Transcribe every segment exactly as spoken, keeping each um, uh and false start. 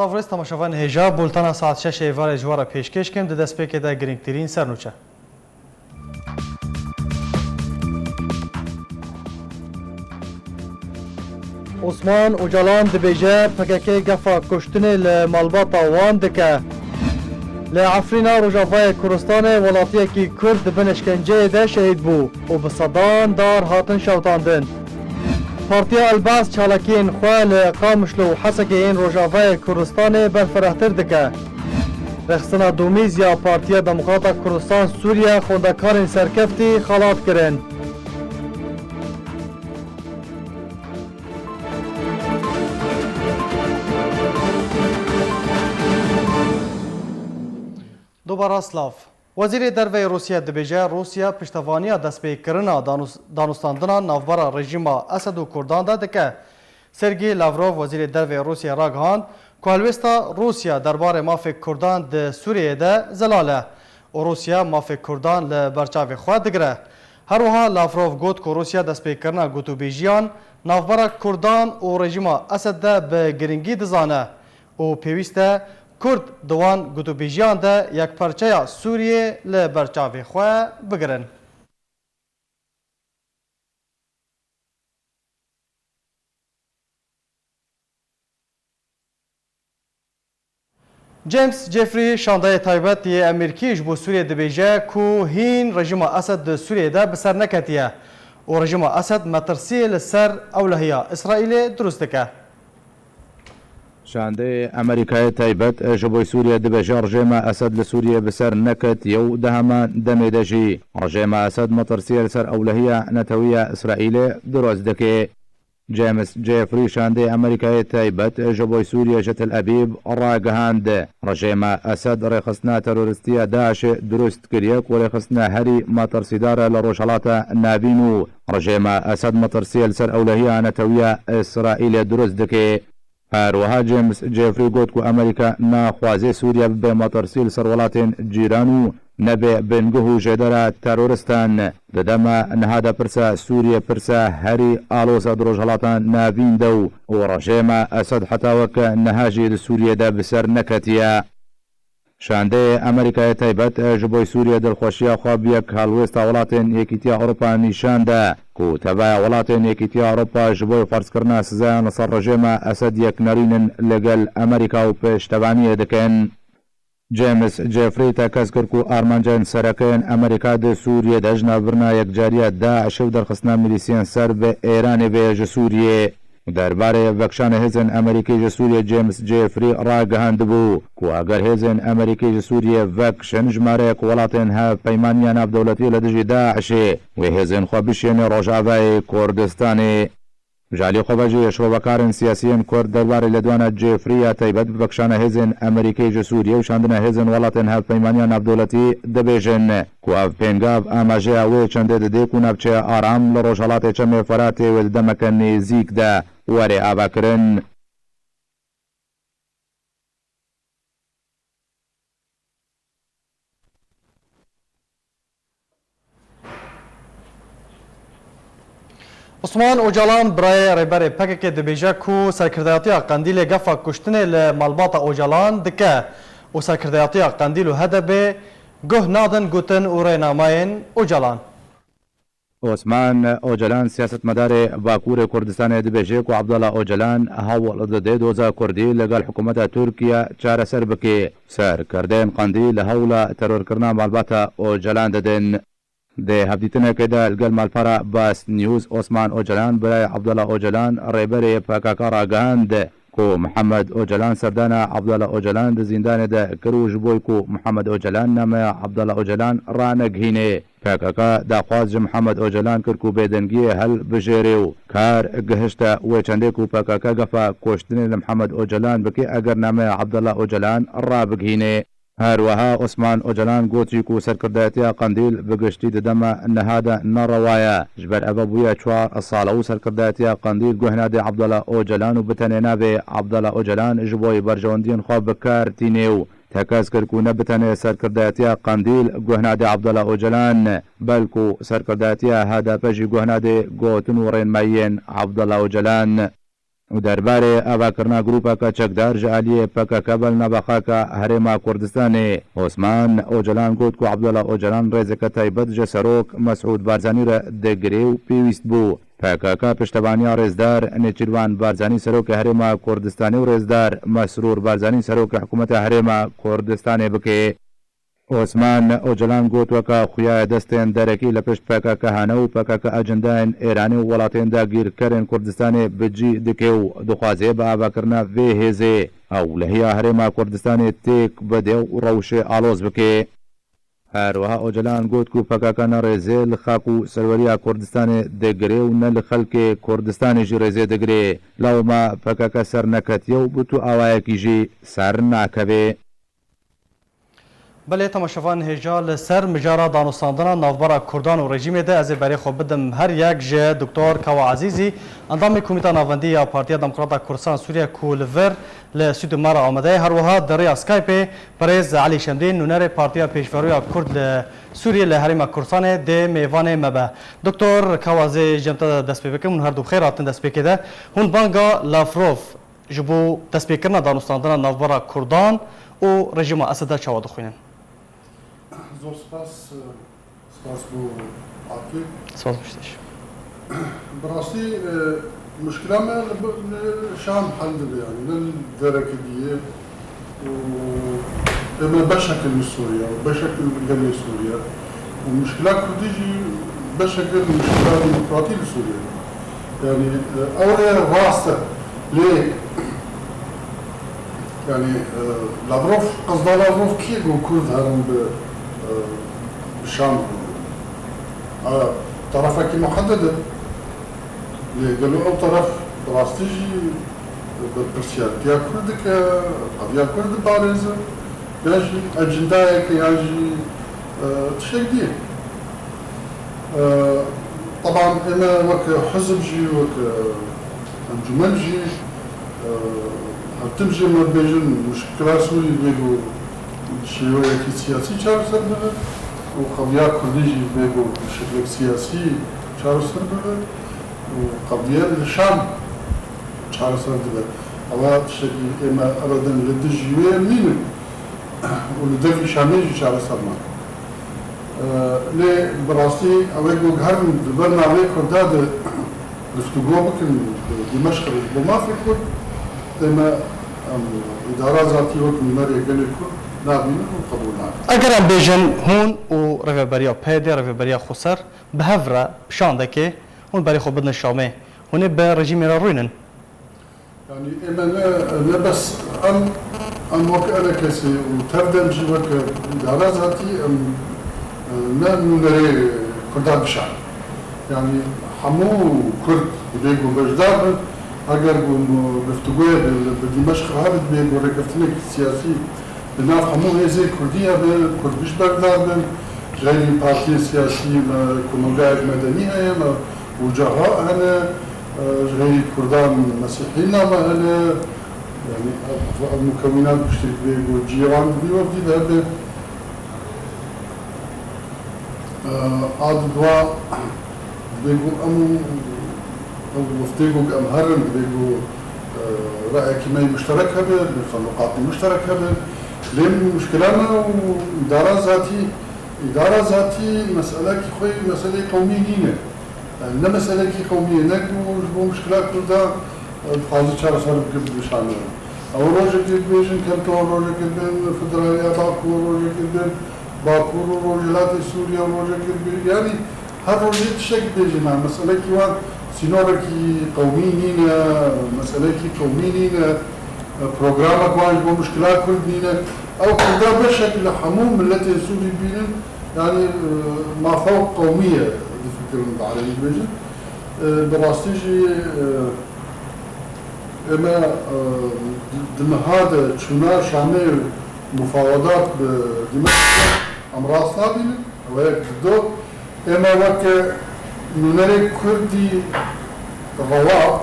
Avrêz temaşevanên hêja, bultena saet şeş êvarê ji we re pêşkêş kim, di destpêkê de girîngtirîn sernûçe. Osman Ocalan dibêje P K K gefa kuştinê li malbata wan dike. Li Efrîna Rojavayê Kurdistanê welatiyekî Kurd di bin işkenceyê de şehîd bû û bi sedan dar hatin şewitandin. Partiya Elbas çalakiyên xwe li Qamişlo û Hesekê yên Rojavayê Kurdistanê berfirehtir dike. Rêxistina Domîz ya Partiya Demokrata Kurdistan Sûriye xwendekarên serkeftî xelat kirin. Dubara silav. Wezîrê Derve yê Rûsya dibêje, Rûsya piştevaniya destpêkirina danûs-, danûstandina navbera rejîma Esed û Kurdan de dike. Sergî Lavrov, Wezîrê Derve yê Rûsya ragihand ku helwêsta Rûsya derbarê mafê Kurdan di Sûriyeyê de zelal e û Rûsya mafê Kurdan li ber çavê xwe digire. Her wiha Lavrov got ku Rûsya destpêkirina gotûbêjiyan navbera Kurdan û rejîma Esed de bi girîngî dizane û pêwîst e Kurd di wan gotûbêjiyan de yekparçeya Sûriyê li ber çavê xwe bigirin. James Jeffrey, şandeyê taybet yê Amerîkî ji bo Sûriyê dibêje ku hîn rejîma Esed di Sûriyê de bi ser neketiye û rejîma Esed metirsiyê li ser ewlehiya Îsraîlê dirust dike. Şandeyê Amerîkayê taybet ji bo Sûriyê dibêje, rejêma Esed li Sûriyê bi ser neketiye û di heman demê de jî rejêma Esed metirsiyê li ser ewlehiya netewî ya Îsraîlê dirust dike. James Jeffrey, şandeyê Amerîkayê taybet ji bo Sûriyê ji Tel Ebîb ragihand, rejêma Esed rêxistina terorîstî ya DAIŞê dirust kiriye ku rêxistina herî metirsîdar e li Rojhilata Navîn û rejêma Esed metirsiyê li ser ewlehiya netewî ya Îsraîlê dirust dike. Her wiha James Jeffrey got ku Amerîka naxwaze Sûriye bibe metirsî li ser welatên cîran û nebe binguh û jêdera teroristan. Di dema niha de pirsa Sûriye pirsa herî aloz e di Rojhilata Navîn de û, û rejêma Esed heta weke niha jî di Sûriye de bi ser neketiye. Şandeyê Amerîkayê taybet ji bo Sûriye dilxweşiya xwe bi yek helwêsta welatên Yekîtiya Ewropa nîşan de ku tevaya welatên Yekîtiya Ewropa ji bo ferzkirina sizayan li ser rejêma Esed yek nerînin li gel Amerîka û pêştevaniyê dikin. James Jeffrey tekez kir ku armancên sereke yên Amerîka di Sûriyê de ji navbirina yekcariya DAIŞê û derxistina milîsiyên ser bi Êranê ve ji Sûriyê. Derbarê vekişanê hêzên Amerîkî ji Sûriyê James Jeffrey ragihandibû ku eger hêzên Amerîkî ji Sûriyê vekişin, jimareyek welatên hevpeymaniya navdewletî li dijî DAIŞê wê hêzên xwe bişînê Rojavayê Kurdistanê. Ji alî xwe ve jî şrovekarên siyasî yên Kurd derbarê lêdwana Jeffrey ya taybet bi vekişana hêzên Amerîkî ji Sûriyê û şandina hêzên welatên hevpeymaniya navdewletî dibêjin ku ev pêngav amajeya wê çendê dide ku navçeya aram li rojhelatê Çemê Feratê wê di demeke nêzîk de were avakirin. Osman Ocalan, birayê rêberê P K K dibêje ku serkirdayetiya Qendîlê gefa kuştinê li malbata Ocalan dike û serkirdayetiya Qendîl û H D P guh nadin gotin û rênamayên Ocalan. Osman Ocalan, siyasetmedarê Bakurê Kurdistanê dibêje ku Abdullah Ocalan hewl dide doza Kurdî li gel hikûmeta Tirkiye çareser bike. Serkirdeyên Qendîl hewla terorkirina malbata Ocalan didin. Di hevdîtinekê de li gel malpera Bas News, Osman Ocalan, birayê Abdullah Ocalan, rêberê P K K ragihand ku Mihemed Ocalan serdana Abdullah Ocalan di zîndanê de kir û ji bo ku Mihemed Ocalan nameya Abdullah Ocalan ranegihîne. P K K daxwaz ji Mihemed Ocalan kir ku bêdengiyê hilbijêre û kar gihişte wê çendê ku P K K gefa kuştinê li Mihemed Ocalan bike eger nameya Abdullah Ocalan rabigihîne. Her wiha Osman Ocalan gotî ku serkirdayetiya Qendîl bi giştî di dema niha de nerewa ye. Ji ber eve bûye çar sal û serkirdayetiya Qendîl guh nade Abdullah Ocalan û bi tenê navê Abdullah Ocalan ji bo berjewendiyên xwe bi kar tîne û tekez kir ku ne bi tenê serkirdayetiya Qendîl guh nade Abdullah Ocalan, belku serkirdayetiya H D P jî guh nade gotin û rênmayiyên Abdullah Ocalan. Û derbarê avakirina grûpeke çekdar ji aliyê P K K bel navexaka Herêma Kurdistanê, Osman Ocalan got ku Abdullah Ocalan rêzeke taybet ji Serok Mesûd Barzanî re digirê û pêwîst bû. P K K piştevaniya rêzdar Nêçîrvan Barzanî Serokê Herêma Kurdistanê û rêzdar Mesrûr Barzanî Serokê Hikûmeta Herêma Kurdistanê bike. Osman Ocalan got, weke xuya ye destên derekî li pişt P K K hene û P K K ecendayên Êranê û welatên dagîrkerên Kurdistanê bi cî dike û dixwaze bi avakirina vê hêzê ew lehiya Herêma Kurdistanê têk bide û rewşê aloz bike. Her wiha Ocalan got ku P K K ne rêzê li xak û serweriya Kurdistanê digire û ne li xelkê Kurdistanê jî rêzê digire. Lewma P K K ser neketiye û bi tu awayekî jî ser nakeve. Belê, temaşevanên hêja, li ser mijara danûstandina navbera Kurdan û rejîmê de ez ê berê xwe bidim her yek ji Doktor Kawa Ezîzî, endamê Komîta Navendî ya Partiya Demokrata Kurdistan Sûriye ku li vir li stûdyo me re amade ye. Her wiha di rêya Skypeê birêz Elî Şemdîn, nûnerê Partiya Pêşveroya Kurd li Sûriyê li Herêma Kurdistanê dê mêvanê me be. Doktor Kawa, ez ê ji cem te de dest pê bikim, hûn her du bi xêr hatin destpêkê de. Hûn banga Lavrov ji bo destpêkirina danûstandina navbera Kurdan û rejîma Eseda çawa dixwînin? Zor spas, spas bo Akif. Spas bo te jî. Bi rastî, e, muşkila me li, li Şam hel dibe, yanî ne li dereke dî ye. Û ê me beşek in li Sûriye û beşek in li gelê Sûriye. Û muşkila Kurdî jî beşek in li muşkila demokratî li Sûriye. Yanî, e, ew rê rast e. Lê, yanî, e, Lavrov, qesda Lavrov kî ye ku Kurd herin bi, e, bi Şam? A, tarafekî muhedded e. Lê gelo ew teref bi rastî jî berpirsiyartiya Kurd dike, qadiya Kurd diparêze, yan jî ecindayeke, yan jî, e, tiştek dî ye? E, teban ê me wek hizb jî, wek, e, encûmen jî, e, her tim jî me dibêjin muşkila Sûrî bê ku şêweyekî siyasî çareser bibe û qadiya Kurdî jî bê ku bi şeklek siyasî çareser bibe. Û qediya li Şam çareser dibe. Ewa tiştekî ê me ebeden li dijî wê nînin û li devî Şamê jî çareser nabe. Lê bi rastî ew ê ku herin di ber navê Kurda de guftûgo bikin, Dîmeşq re ji bo mafê Kurd, ê me, em, îdara zatî wek nûnerê gelê Kurd nabînin û qebûl nakin. Eger em bêjin hûn û Rêveberiya P Y D, Rêveberiya Xweser bi hev re bi şandekê hûn berê xwe bidin Şamê, hûn ê bi rejîmê re rûnin? Yanî ê me ne, ne bes em, em wek E N K S û tev dem jî wek îdara zatî em, e, ne nûnerê Kurdan dişan. Yanî hemû Kurd dibê ku beşdar bin, eger ku guftûgoyê bi, bi Dîmeşq re hebit, dibê ku rêkeftinekî siyasî di nav hemû hêzên Kurdî hebe, Kurd biş berdar bin, ji xeyrî partiyên siyasî me komelgayek medenî heye, me OCHA hene, e, ji xeyrî Kurdan Mesîhîna me hene, yanî ev, ev mukewînat piştî dibê ku ciyê wan dibî wek dî de hebe. E, a di dua dibê ku em, ew weftê ku em herin, dibê ku, e, rayekî me yê muşterek hebe, bi xeluqatê muşterek hebe. Lê muşkila me û îdara zatî, îdara zatî meselekî xwe yê meseleyê qewmî nîne. Yani ne meselekî qewmî ye, ne ku ji bo muşkila Kurda, e, dixwaze çareser bike bi nîşanê. Ew rojekê dibêjin Kento, rojekê dibên Federaliya Bakur, rojekê dibên Bakur û Rojhilatê Sûriye, rojekê dibên, yanî her rojê tiştek dibêjin. Ha, meselekî wan sînorekî qewmî nîne, meselekî qewmî nîne, e, programek wan ji bo muşkila Kurd nîne. Ew Kurda beşek li hemû miletên Sûrî bînin, yanî, e, mafew qewmî ye, difikirin, bi erebî dibêjin. E, bi rastî jî, e, ê me, e, di, di niha de çûna Şamê mufawedat bi Dîmeşq em rast nabînin. Ew yek, di do, ê me weke nûnerê Kurdî rewa,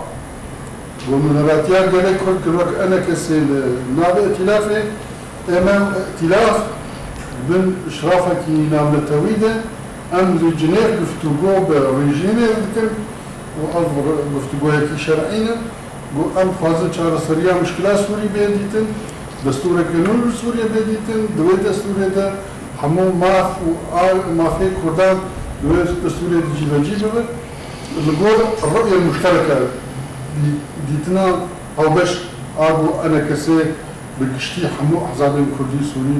bo nûneratiya gelê Kurd kir wek E N K S li navê îtîlafê, ê me îtîlaf bin îşrafekî navnetewî de em li Cinêv guftûgo bi rejîmê dikin û ev guftûgoyekî şer'î ne. Got, em dixwazin çareseriya mişkila Sûrî bê dîtin, destûreke nû li Sûriyê bê dîtin, di wê destûrê de hemû maf û a-, mafê Kurdan di wê destûrê de cîbecî bibe. Li gor ru'ye muştereke dî-, dîtina hewbeş a ku enekesê bi giştî hemû ehzabên Kurdî Sûrî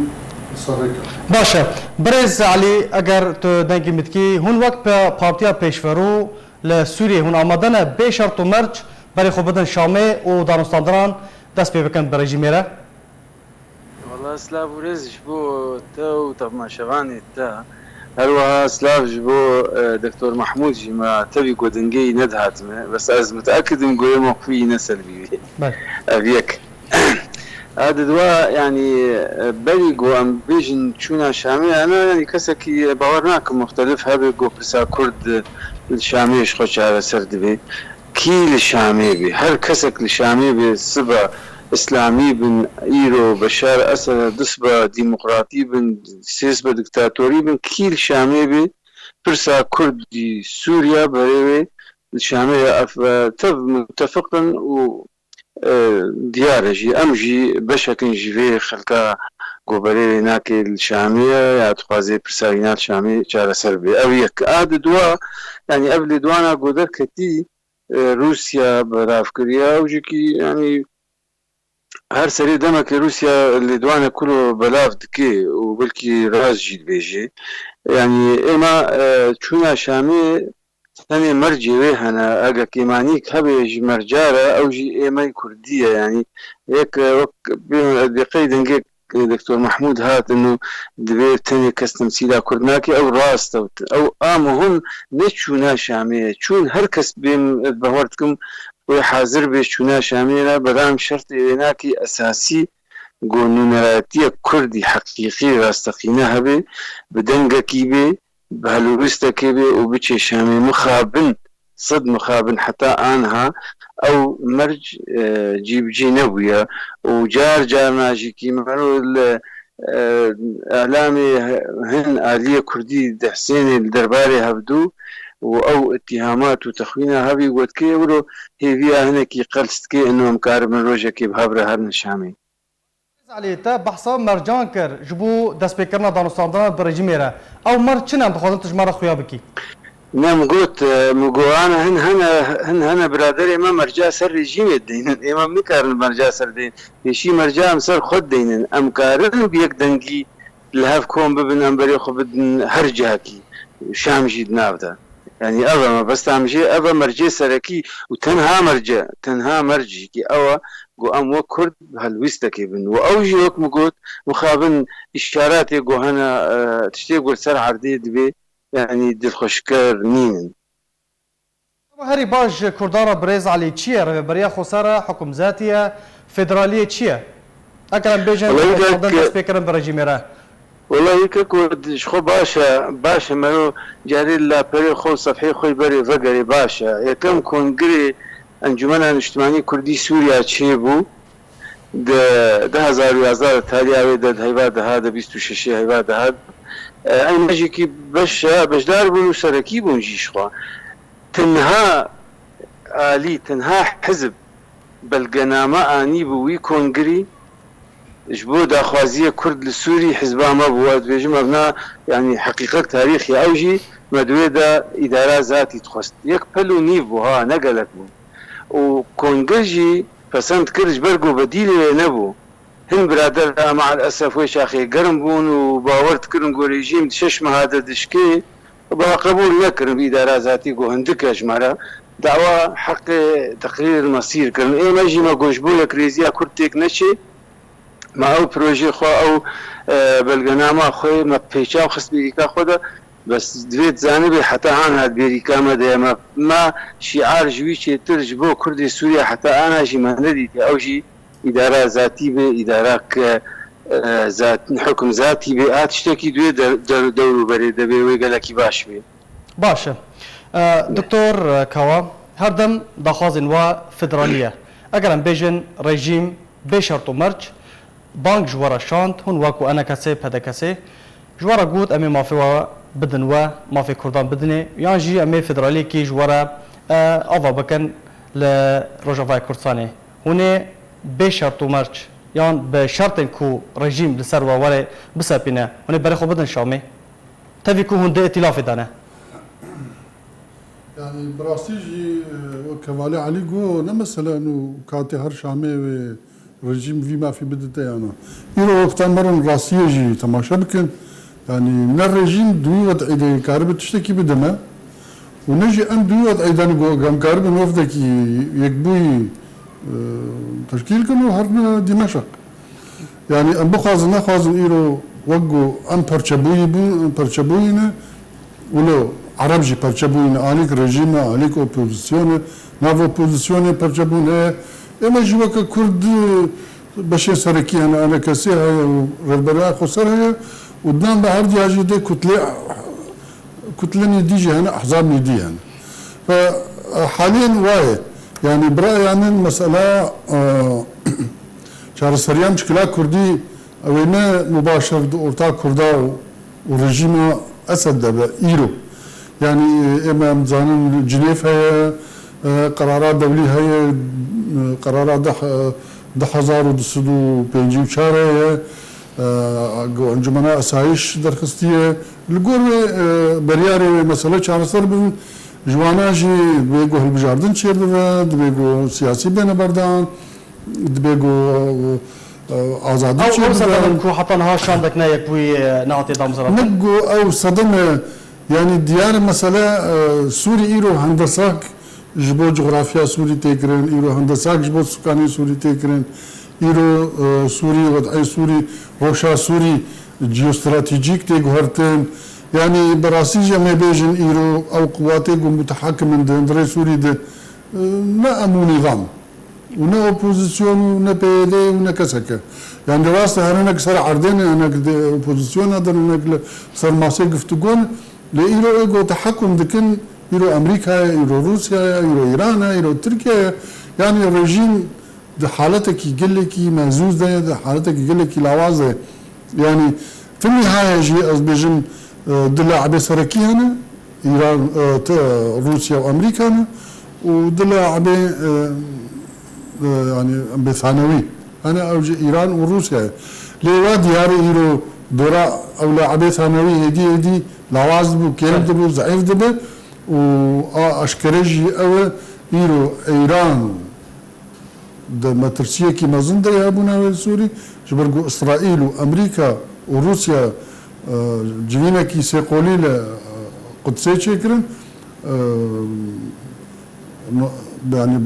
li ser rê ket. Baş e. Birêz Elî, eger tu dengê min dikî, hûn wek pe-, partiya pêşverû li Sûriyê hûn amade ne bê şert û merc berê xwe bidin Şamê û danûstandinan dest pê bikin bi rejîmê re? Wela silav û rêz ji bo te û temaşevanê te. Her wiha silav ji bo, e, Doktor Mahmûd jî, me tevî ku dingê wî nedihatime. Bes ez miteakid im ku yê mewqifî wî ne selbî bî. Belê. Ev yek. A di dua, yanî, e, berî ku em bêjin çûna Şamê, ana, yanî, kesekî, e, bawer nakim muxtelif hebe ku pirsa Kurd, e, li Şamê ji xwe çareser dibe. Kî li Şamê bê? Her kesek li Şamê bê, siba îslamî bin, îro Beşar Esed, du siba demokratî bin, sê siba diktatorî bin, kî li Şamê bê? Pirsa Kurdî Sûriya berê wê li Şamê ye. Ev, e, tev mutefiq in û, e, diyar e jî. Em jî beşek in ji vê xelka ku berê wê nake li Şamê ye ya dixwaze pirsa wîna li Şamê çareser bê. Ev yek. A di dua, yanî ev lêdwana ku derketî, e, Rûsya belav kiriye. Ew jî kî, yanî, her serê demekê Rûsya lêdwanek kuro belav dike û belkî rast jî dibêje. Yanî êma, e, çûna Şamê tenê mercê wê hene. Eger kêmanîk hebe ji merca re, ew jî êmey Kurdî ye. Yanî yek, e, wek bê-, deqey dengê Doktor Mahmûd hatin û dibê tenê kes temsîla Kurd nake, ew rast e. Ew a muhim ne çûna Şamê ye. Çûn her kes bê, bawer dikim wê hazir bê çûna Şamê re, belam şertê wê nake esasî ku nûnerayetiyek Kurdî heqîqî rasteqîne hebe, bi dengekî bê, bi helwestekê bê û biçe Şamê. Mixabin, sed mixabin heta anha ew merc, e, cîbicî nebûye û car carna jî kî mero li, e, elamê hin aliyê Kurdî dihsênê li derbarê hevdû û ew îtîhamat û texwîna hevî got ke wilo hêviya hinekî qels dike, ino em karibin rojekê bi hev re herin Şamê. Elî, te behsa mercan kir ji bo destpêkirina danûstandinan bi rejîmê re. Ew merc çi ne, em dixwazin tu ji me re xuya bikî? Ne, min got, e, min got, ana hin hene, hin hene biraderê me merca ser rejîmê deynin. Êma em nikarin merca ser deynin. Pêşî merca em ser xwe deynin. Em karin bi yek dengî li hev kom bibin, em berê xwe bidin her cihekî. Şam jî di nav de. Yanî ev e mebesta min jê, ev e mercê serekî û tenha merc e, tenha merc jî kî ew e ku em wek Kurd bi helwîstekê bin. Û ew jî wek min got, mixabin îşaratê ku hene, e, tiştê ku li ser erdê dibe, yanî dilxweşker nînin. Herî baş ji Kurdan re birêz Elî çi ye? Rêveberiya xweser e, hukimzatî ye, federaliyê çi ye? Eger em bêjin Welaî dest pê kirin bi rejîmê re. Wela yekek ji xwe baş e, baş e, mero carê li laperê xwe û sefheyê xwe berê vegerê baş e. Yekem kongirê Encûmena Niştimanî Kurdî Sûriya çêbû. Di du hezar û yazdeh de taliya wê de, di heyva deha de, bîst û şeşê heyva deha de, e, em jî kî beş e, beşdar bûn û serekî bûn jî ji xwe. Tenha alî, tenha hizb belgename anî bi wî kongirî, ji bo daxwaziyê Kurd li Sûrî hizba me bû. Ez dibêjim, ev na, yanî heqîqet tarîxî ew jî me di wê de îdara zatî dixwest. Yek pel û nîv bû, ha, ne gelek bû. Û kongir jî pesend kir, ji ber ku bedîlê wê nebû. Hin biradera me'el esef wê çaxê germ bûn û bawer dikirin ku rejîm di şeş meha de dişkê. Ba qebûl nekirin bi îdara zatî ku hindik e ji me re. Dawa heqê teqrîr mesîr kirin. Ê me jî me got ji bo yekrêziya Kurd têk neçê. Me ew projê xwe, ew, e, belgenama xwe me pêça xist bêrîka xwe de. Bes divê dizanibê heta han hat bêrîka me de ye. Me, me şiar ji wî çêtir ji bo Kurdê Sûriye heta ana jî me nedîtiye. Ew jî îdara zatî be, îdara ke, e, zat-, hukum zatî be, a tiştekî di wê der-, der-, dewr û berê de be, wê gelekî baş be. Baş e. E, Doktor Kawa, her dem daxwazên we federalî ye. Eger em bêjin rejîm bê şert û merc, bang ji we re şand, hûn wek ku enekesê, pedekesê, ji we re got, em ê mafê we bidin we, mafê Kurdan bidinê, yan jî em ê federaliyekî ji we re, e, ava bikin, li Rojavayê Kurdistanê. Hûn ê bê şert û merc yan bi şertên ku rejîm li ser we were bisepîne, hûn ê berê xwe bidin Şamê. Tevî ku hûn di îtîlafê de ne. Yani bi rastî jî, e, wek hevalê Elî got, ne mesele eno katê her Şamê wê rejîm vî mafî bidite ya na. Îro wexta me rin rastiyê jî temaşe bikin. Yani ne rejîm di wî wed'î de karibe tiştekî bide me û ne jî em di wî wed'î de ne ku em karibin wefdekî yekbûyî, e, teşkîl kin û herine Dîmeşq. Yani em bixwazin nexwazin îro wek ku em perçebûyî bûn, em perçebûyî ne. Wilo Ereb jî perçebûyî ne, alîk rejîm e, alîk opozîsyonê, nav opozîsyonê perçebûn heye. Ême jî weke Kurd beşên serekî hene, A N K S heye û revberiya xweser heye û di nav de her diya jî dê kutlê, kutlenê dî jî hene, ehzabnê dî hene. Ve, e, halên waye. Yani bi raya min mesela, e, çareseriya mişkila Kurdî, ew ê ne mubaşir di orta Kurda û, û rejîma Esed de be îro. Yani, e, ême em dizanin Cinêv heye, e, qerara dewlî heye, e, qerara deh, e, du hezar û du sed û pêncî û çar heye, e, ku Encumena Esayîş derxistiye. Li gor wê, e, beriyarê wê mesele çareser bibin. Ji wana jî divê ku hilbijardin çêr bibe, divê ku siyasî bêne berdan. Dibe ku, e, azadî Ew, çê ew bibe. Sedem in ku heta niha şandek ne yekbûyî, e, nehatiye damezrandin. Ne ku ew sedem e, yani diyar e mesele, e, Sûrî îro hendesak ji bo cografya Sûrî tê kirin, îro hendesak ji bo sukanê Sûrî tê kirin, îro, e, Sûrî, wed'ê Sûrî, rewşa Sûrî ciyostratejîk tê guhertin. Yani bi rastî jî em ê bêjin îro ew quwatê ku mutehakim in di hundirê Sûrî de, e, ne em û nîzam. Û ne opozîsyon û ne P Y D û ne keseke. Yani rast e, her hinek ser erdê ne, hinek di opozîsyona de, hinek li ser masê giftûgo ne. Lê îro ê ku tehekum dikin, îro Amerîka ye, îro Rûsya ye, îro Îran e, îro Tirkiye ye. Yani rejîm di haletekî gelekî mezûz de ye, di haletekî gelekî lawaz de ye. Yani fi nîhaye jî ez bêjim, e, du laibê serekî hene, Îran, e, te, Rûsya û Amerîka ne û du laibê, e, e, yani em bê thanewî hene, ew jî Îran û Rûsya ye. Lê wa diyar e îro dora ew laibê thanewî hêdî hêdî lawaz dibû, kêm Belê. dibû, zeîf dibe û a eşkere jî ew e îro Îran di metirsiyekî mezin de ye hebûna wê li Sûrî, ji ber ku Îsraîl û Amerîka û Rûsya, e, civînekî sêqolî li, e, Qudsê çêkirin, e, no-, yani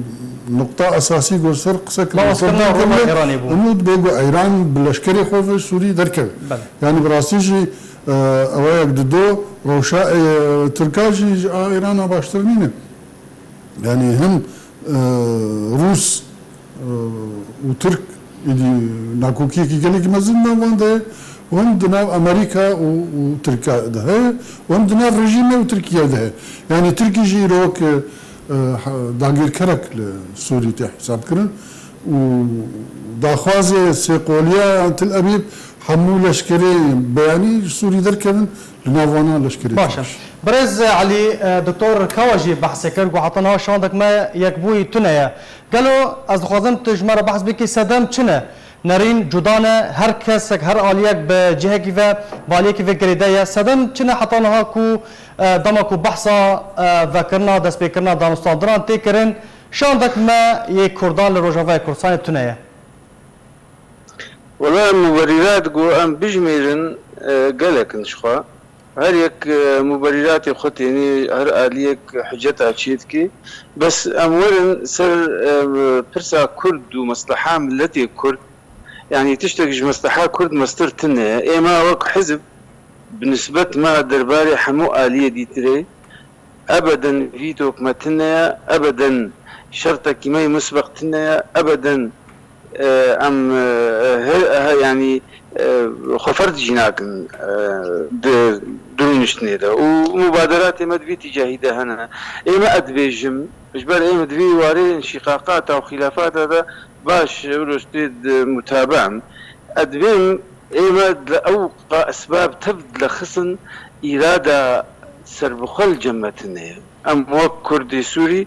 nuqta esasî ku ser qise kirin, Lawazkirina rûna Îranê bû. Û dibê ku Îran bi leşkerê xwe ve Sûrî derkeve. Belê. Yani bi rastî jî, e, ew yek di do rewşa, e, Tirka jî ji a Îrana baştir nîne. Yani him, e, Rûs, e, û Tirk êdî nakokiyekî gelekî mezin nav wan de ye û him di nav Amerîka û, û Tirka de heye û him di nav rejîmê û Tirkiye de heye. Yani Tirkî jî îro wek, e, ha-, dagirkerek li Sûrî tê hesabkirin û daxwazê sêqoliya Til Ebîb hemû leşkerê beyanî ji Sûrî derkevin, li nav wana leşkerê Baş e. Tirkî. Birêz Elî, e, Doktor Kawa jî behsê kir, ku heta niha şandek me yekbûyî tune ye. Gelo ez dixwazim tu ji me re behs bikî, sedem çi ne? Nerîn cuda ne, her kesek, her aliyek bi cihekî ve, bi aliyekî ve girêde ye. Sedem çi ne heta niha ku, e, dema ku behsa, e, vekirina, destpêkirina danûstandinan tê kirin, şandek me yê Kurdan li Rojavayê Kurdistanê tune ye? Wela muberîrat ku em bijmêrin, e, gelek in ji xwe. Her yek, e, muberîratê xwe tênê, her aliyek hiceta çê dike. Bes em werin ser, e, pirsa Kurd û mesleha miletê Kurd. Yanî tiştek ji mesleha Kurd mestir tune ye. Êma wek hizb bi nisbet me derbarê hemû aliyê dîtirê, ebeden vîtok me tune ye, ebeden şertekî me yê musbeq tune ye, ebeden, e, em, e, he, he, yanî, e, xwe ferd jî nakin, e, di, di rûniştinê de. Û mubaderatê me di vî tîcahî de hene. Ê me, ez dibêjim, ji ber ê me di vî warê înşîqaqata û xîlafata de baş, wilo ji tê di mutabe im. Ez dibêm ê me li ew qa esbab tev dilexistin, îrada serbixwe li cem me tune ye. Em wek Kurdê Sûrî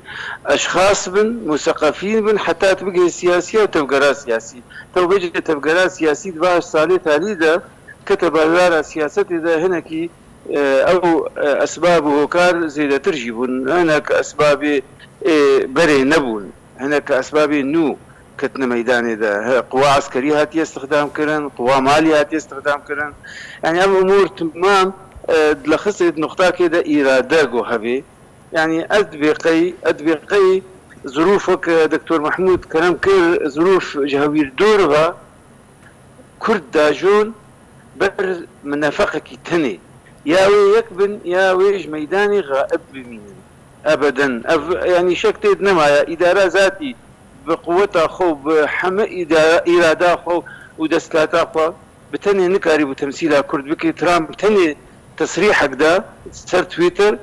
eşxas bin, museqefîn bin, heta tu bigihê siyasiya û tevgera siyasî. Tew bêje tevgera siyasî di va heşt salê talî de kete baywara siyasetê de hinekî, e, ew, e, esbab û hokar zêdetir jî bûn. Hinek esbabê, e, berê nebûn. Hinek esbabê nû ketine meydanê de. He, quwa eskerî hatiye istixdam kirin, quwa malî hatiye istixdam kirin. Yani ev umûr timam, e, dilexisê di nuqtakê de îrade go hebe. Yani ez dibê qey, ez dibê qey zirûf wek, e, Doktor Mehmûd kerem kir, zirûf ji hewîr dûr ve, Kurd dajon ber minefeqekî tenê. Ya wê yek bin, ya wê ji meydanê xaib bimînin. Ebeden. Ev, yani şek tê de nemaye. Îdara zatî bi quweta xwe, bi heme îdara, îrada xwe û desthilata xwe bi tenê nikarîbû temsîla Kurd bike. Trump tenê tesrîhek da ser Twitter,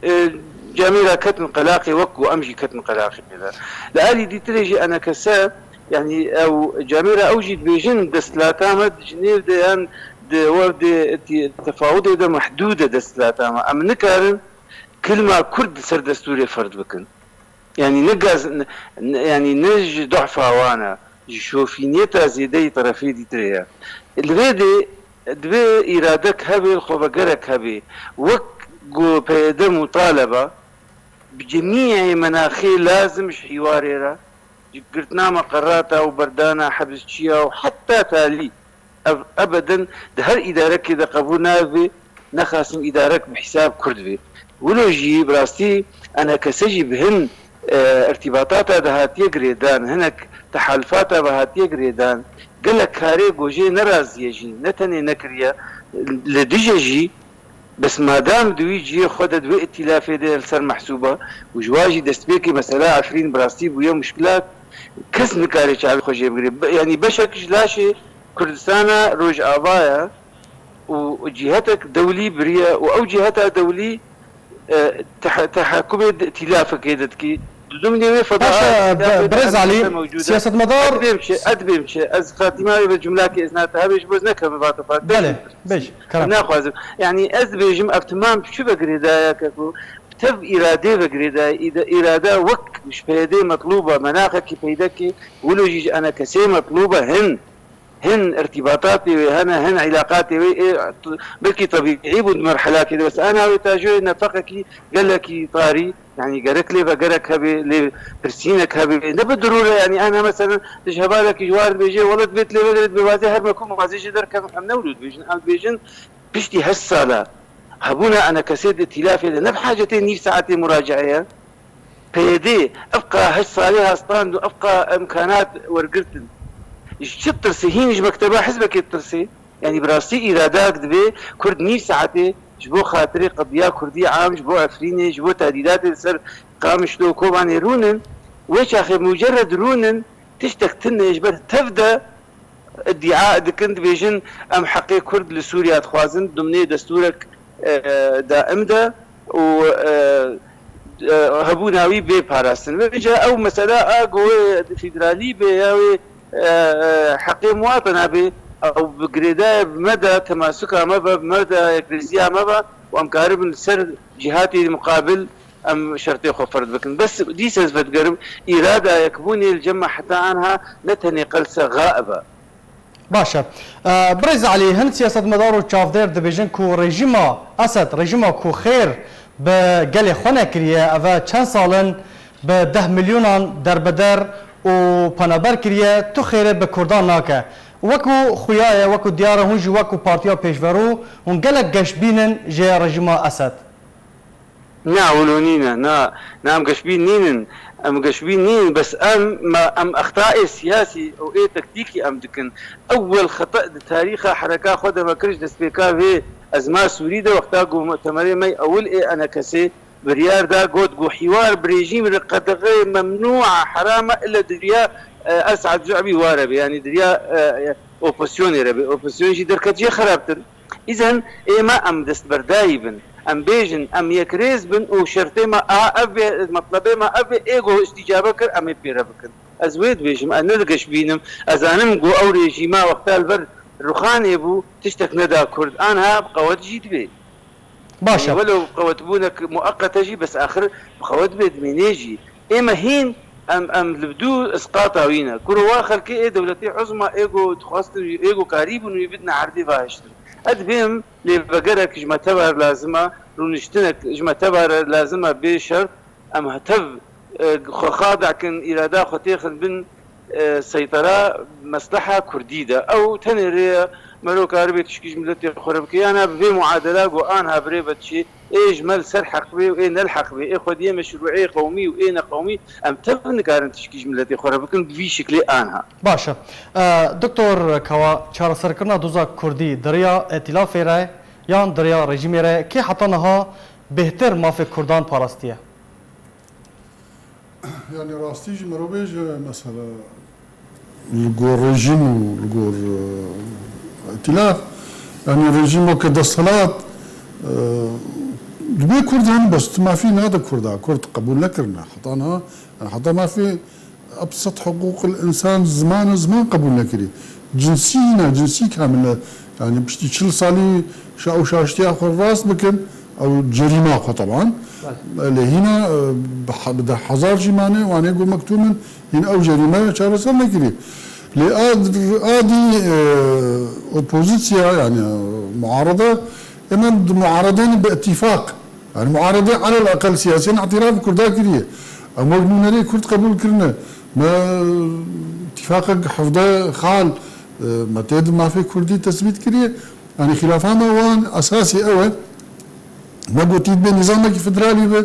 e, camêra ketin qelaqê wek ku em jî ketin qelaqê de. Li alî dîtirê jî enekese, yani ew camêra ew jî dibêjin desthilata me di Jinêv de yan di werdê tî-, tefawudê de mehdûd e desthilata me. Em nikarin kilma Kurd li ser destûrê ferz bikin. Yani ne gaz, ne, ne, yani ne ji duhfa wan e, ji şofîniyeta zêdeyî terefê dîtirê ye. Li vê dê divê îradek hebe, xwevegerek hebe. Wek ku P Y D mutaleba, bi cemîyê menaxê lazim ji hîwarê re, ji girtina meqerata û berdana hebsçiya û heta talî. Ev ebeden di her îdarekê de qebûl nabe, nexasim îdarek bi hîsab Kurd be. Wilo jî bi rastî enekese jî bi hin, e, irtîbatata de hatiye girêdan, hinek tehalifata ve hatiye girêdan, gelek karê gojê nerazî ye jî, ne tenê nekiriye, li dij e jî, bes madam di wî cihê xwe de, di wê îtîlafê de li ser mehsûba û ji wa jî destpêkê mesela Efrîn bi rastî bûye muşkilat, kes nikare çavê xwe jê bigire. Be-, yanî beşek ji laşê Kurdistana Rojava ye û cîhetek dewlî biriye û ew cîheta dewlî, e, teha-, tehakumê di îtîlafekê de dikî. Di dimnê wê feda Baş e, îtîlafê de Birêz Alî, mewcûd e. Siyasetmedar. Ez bêm çi, ez bêm çi, ez xatîma wê bi cumlakê ez nate hebê ji bo ez nekevim vate parti. Belê, bêj, kerem. Naxwazim. Yanî ez dibêjim ev timam çi ve girêdayeke ku bi tev îradê ve girêdayê, îde-, îrada wek ji P Y D metlûb e, menaxekî peydekê, wilo jî ji enekesê metlûb e, hin, hin irtîbatatê wê hene, hin îlaqatê wê, ê, t-, belkî tebîî bûn di merhelakê de, bes ana wê tajoyê nefeqekî gelekî tarî, yanî gerek lê ve gerek hebe, lê pirsînek hebe, ne bi dirûre, yanî ana mesela tu ji hevalekî ji war dibêje, welat bêt lê ve, lê dibê wazê her me ku wazê jê derkevin, em ne wilo dibêjin, em dibêjin, Piştî heşt sala hebûna enekesê di îtîlafê de ne bi hacetê nîv saetê muracae ye. P Y D ev qa heşt salê hastand û ev qa imkanat wergirtin. Ji çi tirsê? Hîn ji mekteba hizbekê tirsê? Yanî bi rastî îradak divê Kurd nîv saetê ji bo xatirê qediya Kurdî am, ji bo Efrînê, ji bo tedîdatê li ser Qamişlo û Kobanê rûnin. Wê çaxê mucerred rûnin, tiştek tune ji ber tev de îdia dikin, dibêjin, em heqê Kurd li Sûriya dixwazin, dimnê destûrek, e, daim de û, e, e, hebûna wî bê parastin. Vêca ew mesela a ku wê federalî bê ya wê, e, e, heqê muwatena bê, ew bi girêdayê bi me de temasuka me be, bi me de yekrêziya me be û em karibin li ser cîhatê muqabil em şertê xwe ferz bikin. Bes dîsa ez vedigerim, îrada yekbûnê li cem me heta anha ne tenê qelse xaib e. Baş e. E, Birêz Elî, hin siyasetmedar û çavdêr dibêjin ku rejîma Esed, rejîma ku xêr bi gelê xwe nekiriye, ev e çend sal in bi deh milyonan derbeder û penaber kiriye, tu xêrê bi Kurdan nake. Wekû xuya ye, wekû diyar e, hûn jî wekû partiya pêşverû, hûn gelek geşbîn in ji rejîma Esed. Na, wilo nîne, na, na, em geşbîn nînin. Em geşbîn nînin, bes em, me, em extayê siyasî û ê tektîkî em dikin. Ewel xeta di tarîxa hereka xwe de me kir ji destpêka vê ezma Sûrî de, wexta ku mutemerê me ewil ê enekesê biryar da, got ku hîwar bi rejîm re qedexeyê memnû a, heram e, ile di riya, e, Esad Zu'bî ware be, yanî di riya, e, e, opozisyonê re be. Opozisyon jî derketiye xerabtir. Îzen ê me em destberdayî bin. Em bêjin, em yekrêz bin û şertê me a ev bê, metlebê me ev bê, ê ku îstîcabe kir, em ê pê re bikin. Ez wê dibêjim, ez ne digeşbînim. Ez zanim ku ew rejîma wexta li ber ruxanê bû, tiştek neda Kurd. Anha bi qewet jî dibê. Baş e. Welew qewetbûnek mueqet e jî, bes axir bi qewet bê dimînê jî. Ême hîn em, em li dû isqata wî ne. Kuro wa xelkê ê dewletê uzma ê ku dixwestin wî, ê ku karîbûn wî bidine erdê vahiştin. Ez dibêm lê vegerek ji me tev re lazim e, rûniştinek ji me tev re lazim e bê şert. Em hetev, e, xwe xada kin, îrada xwe têxin bin, e, seytera mesleha kurdî de. Ew tenê rê ye, mero karibe tişkî ji miletê xwe re bike. Yana bi vê muadela ku anha birê ve diçê, ê ji me li ser heq bê û ê ne li heq bê, ê xwediyê meşrûê qewmî û ê neqewmî, em tev nikarin tişkî ji miletê xwe re bikin bi vî şiklê anha. Baş e. E, Doktor Kawa, çareserkirina doza kurdî di riya îtîlafê re yan di riya rejîmê re kê heta niha bêhtir mafê kurdan parastiye? Yani rastî jî mirov bêje mesela li gor rejîm û li gor, e, îtîlaf, yani rejîm weke desthilat, e, dibê Kurd hene, bes tu mafî nade Kurda. Kurd qebûl nekirine. Heta niha, yani heta mafî ebset hiqûqil însan, ziman, ziman qebûl nekirî. Cinsî ne, cinsî kamil e. Yani piştî çil salî şa û şaştiya xwe rast bikin, ew cerîma xwe teban. Belê. Lê hîna, e, bi he-, bi deh hezar jî mane, wan ê ku mektûm in, hîn ew cerîmeya çareser nekirî. Lê ad-, adî, e, opozîsya, yani, e, muarede, ême di muaredê ne bi îtîfaq. Yani muaredê alel eqel siyasiyên îtîraf bi Kurda kiriye. Em wek nûnerê Kurd qebûl kirine. Me îtîfaqek hevdeh xal, e, me tê di mafê Kurdî tesbît kiriye. Yani xîlafa me wan esasî ew e. Me gotî dibê nîzamekî federalî be,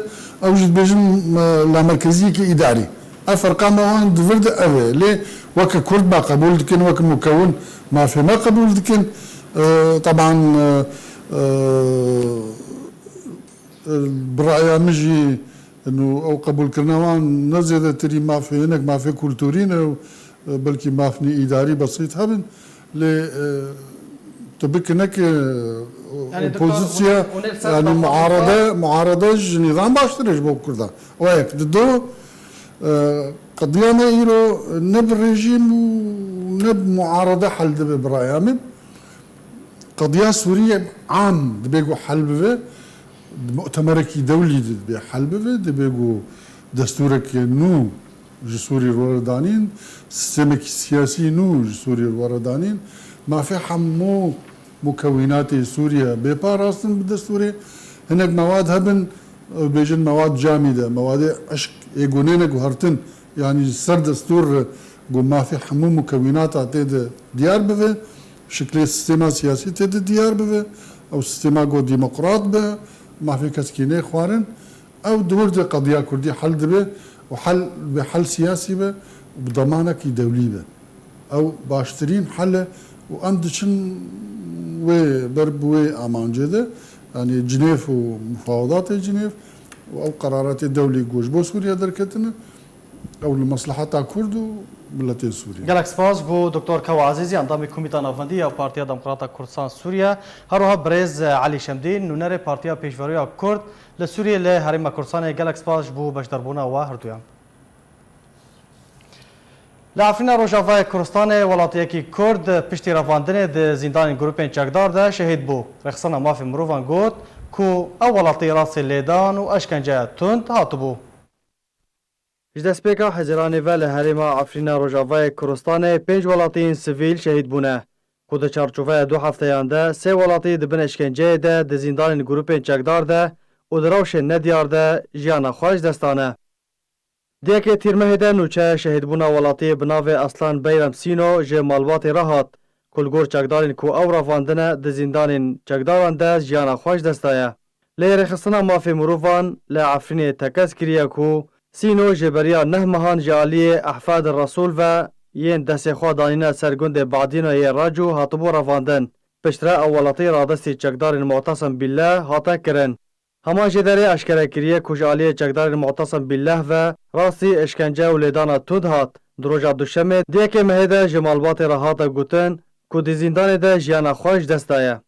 ew jî dibêjin me lamerkeziyekî îdarî. Ev ferqa me wan di vir de ev e. Lê weke Kurd me qebûl dikin, weke mukewin mafê me qebûl dikin. E, teban, e, e, Bi raya min jî, ino ew qebûlkirina wan ne zêdetirî mafê hinek mafê kulturî ne, belkî mafnî îdarî besît hebin. Lê, e, tu bike neke, e, Yani, doktor, opozîsya, hûn ê, hûn ê li ser yani, xwe muarede, muarede ji nîzam baştir e ji bo Kurdan. O yek. Di do, e, qediya me îro ne bi rejîm û ne bi muarede hel dibe bi raya min. Qediya Sûriyê am dibe ku hel bibe, di mu'temerekî dewlî de dibe hel bibe, dibe ku destûrekê nû ji Sûrî re were danîn, sîstemekî siyasî nû ji Sûrî re were danîn, mafê hemû mukewînatê Sûriye bê parastin bi destûrê. Hinek mewad hebin, ew bêjin mewad camî de, mewadê eşq ê gunê ne guhertin, yanî ser destûr re ku mafê hemû mukewînata tê de diyar bibe. Şiklê sîstema siyasî tê de diyar bibe, ew sîstema ku demokrat be, mafê kesekî nêxwarin, ew di wir de qediya Kurdî hel dibe û hel, bi hel siyasî be û bi demanekî dewlî be. Ew baştirîn hel e û em diçin wê, ber bi wê amancê de, yanî Cinêv û mufawedatê Cinêv û ew qeraratê dewlî ku ji bo Sûriye derketine, ew li mesleheta Kurd û miletê Sûrî. Gelek spas bo Doktor Kawa Ezîzî, endamê Komîta Navendî ya Partiya Demokrata Kurdistan Sûriye, her wiha birêz Elî Şemdîn, nûnerê Partiya Pêşveroya Kurd li Sûriyê li Herêma Kurdistanê. Gelek spas ji bo beşdarbûna we herduyan. Li Efrîna Rojavayê Kurdistanê welatiyekî Kurd piştî revandinê di zîndanên grûpên çekdar de şehîd bû. Rêxistina Mafê Mirovan got ku ew welatî rastî lêdan û eşkenceya tund hatibû. Ji destpêka Hezîranê ve li herêma Efrîna Rojavayê Kurdistanê pênc welatiyên sivîl şehîd bûne, ku di çarçoveya du hefteyan de sê welatî di bin eşkenceyê de di zîndanên grûpên çekdar de û di rewşên nediyar de jiyana xwe ji dest dane. Di yekê Tîrmehê de nûçeya şehîdbûna welatiyê bi navê Aslan Beyrem Sîno ji malbatê re hat, ku li gor çekdarên ku ew revandine di zîndanên çekdaran de jiyana xwe ji dest daye. Lê Rêxistina Mafê Mirovan li Efrînê tekez kiriye ku Sîno ji beriya neh mehan ji aliyê Ehfad Resûl ve yên destê xwe danîne ser gundê Badîno yê Raco hatibû revandin. Piştre ew welatî radestî çekdarên Mu'tesim Bîlleh hate kirin. Heman jêderê eşkere kiriye ku ji aliyê çekdarên Mu'tesim Bîlleh ve rastî eşkence û lêdana tund hat. Di roja Duşemê di yekê mehê de ji malbatê re hate gotin ku di zîndanê de jiyana xwe ji dest daye.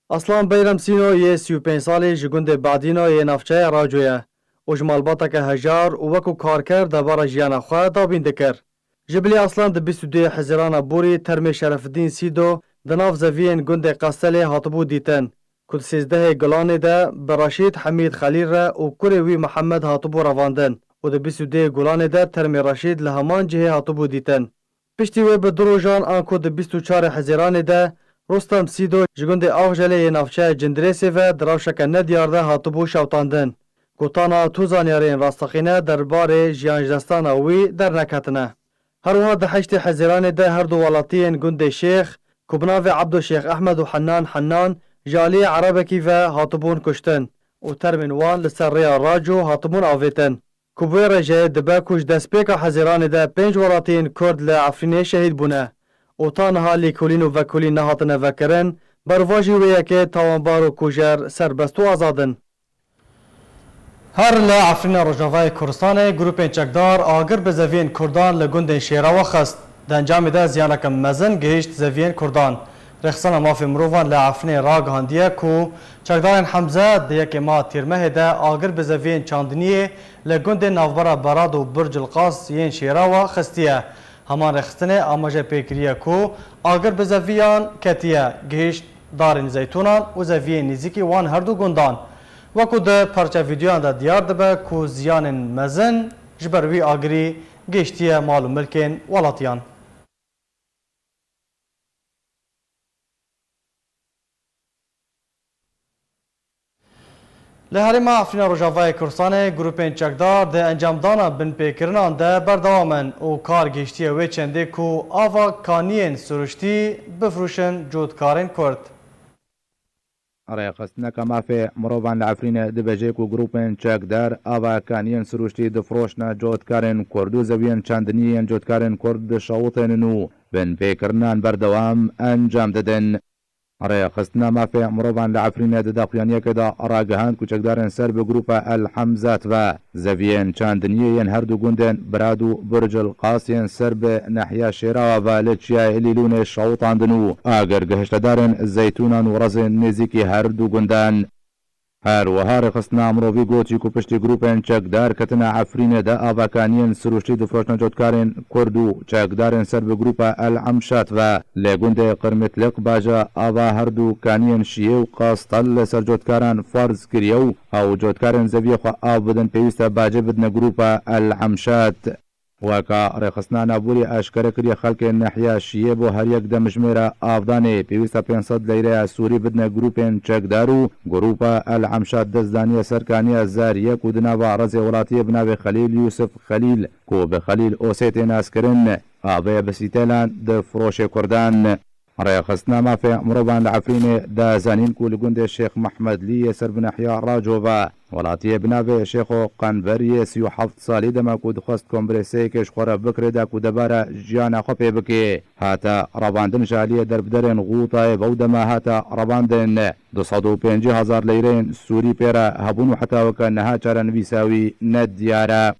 Aslan Beyrem Sîno yê sî û pênc salî ji gundê Badîno yê navçeya Raco ye û ji malbateke hejar û wekû karker debara jiyana xwe dabîn dikir. Ji bilî Aslan di bîst û duyê Hezîrana borî termê Şerefidîn Sîdo di nav zeviyên gundê Qestelê hatibû dîtin. ku di sêzdehê Gulanê de bi Reşîd Hemîd Xelîl re û kurê wî Mihemed hatibû revandin û di bîst û duyê Gulanê de termê Reşîd li heman cihê hatibû dîtin. Piştî wê bi du rojan, anku di bîst û çarê Hezîranê de, Rustem Sîdo ji gundê Axjelê yê navçeya Cindirêsê ve di rewşeke nediyar de hatibû şewtandin, ku ta niha tu zanyariyên rasteqîne derbarê jiyanjidestana wî derneketine. Her wiha di heştê Hezîranê de her du welatiyên gundê Şêx, ku bi navê Ebdo Şêx Ehmed û Hennan Hennan, ji aliyê Erebekî ve hatibûn kuştin û termên wan li ser rêya Raco hatibûn avêtin. Ku bi wê re jî dibe ku ji destpêka Hezîranê de pênc welatiyên Kurd li Efrînê şehîd bûne û ta niha lêkolîn û vekolîn nehatine vekirin, berovajî wê yekê tawanbar û kujer serbest û azad in. Her li Efrîna Rojavayê Kurdistanê grûpên çekdar agir bi zeviyên Kurdan li gundên Şêrawa xist. Di encamê de ziyaneke mezin gihîşt zeviyên Kurdan. Rêxistina Mafê Mirovan li Efrînê ragihandiye ku çekdarên Hemze di yekê meha Tîrmehê de agir bi zeviyên çandiniyê li gundên navbera Berad û Burcil Qas yên Şêrawa xistiye. Heman rêxistinê amaje pê kiriye ku agir bi zeviyan ketiye, gihîşt darên zeytûnan û zeviyên nêzîkî wan herdu gundan. Wekû di parça vîdeoyan de diyar dibe ku ziyanên mezin ji ber wî agirî gihiştiye mal û milkên welatiyan. Li Herêma Efrîna Rojavayê Kurdistanê grûpên çekdar di encamdana binpêkirinan de berdewam in û kar gihiştiye wê çendê ku ava kaniyên siruştî bifrûşin cotkarên Kurd. Rêxistineke mafê mirovan li Efrînê dibêje ku grûpên çekdar ava kaniyên siruştî difiroşne cotkarên Kurd û zeviyên çandiniyê yên cotkarên Kurd dişewitênin û binpêkirinan berdewam encam didin. Rêxistina mafê mirovan li Efrînê di daxuyaniyekê de ragihand ku çekdarên ser bi grûpa El Hemzat ve zeviyên çandiniyê yên her du gundên Birad û Burcil Qas yên ser bi nehiya Şêrawa ve li çiyayê Lîlûnê şewitandin û agir gihişte darên zeytûnan û rezên nêzîkî her du gundan. Her wiha rêxistina mirovî gotî ku piştî grûpên çekdar ketine Efrînê de ava kaniyên sirûştî difiroşne cotkarên Kurd û çekdarên ser bi grûpa El Emşat ve li gundê Qirmitliq baja ava her du kaniyên Şiyê û Qastel li ser cotkaran ferz kiriye û ew cotkarên zeviyê xwe av bidin pêwîst e bacê bidine grûpa El Emşat. Weka rêxistina navborî eşkere kiriye, xelkê nehiya Şiyê bo her yek demjimêra avdanê pêwîst e pênc sed leyreya Sûrî bidine grûpên çekdar û grûpa El Emşat dest daniye ser kaniya Zariye ku di nava rezê welatiyê bi navê Xelîl Yûsif Xelîl ku bi Xelîl Osê tê naskirin, avê bi sîtelan difiroşê Kurdan. Rêxistina mafê mirovan li Efrînê da zanîn ku li gundê Şêx Mehmedlî yê ser bi nehiya Raco ve welatiyê bi navê Şêxo Qenver yê sî û heft salî dema ku dixwest kompreseyekê ji xwe re bikirê da ku debara jiyana xwe pê bikê. Hate revandin ji aliyê derbderên Xûtayê ve û dema hate revandin du sed û pêncî hezar leyreyên Sûrî pê re hebûn û heta weke niha çarenivîsa wî nediyar e.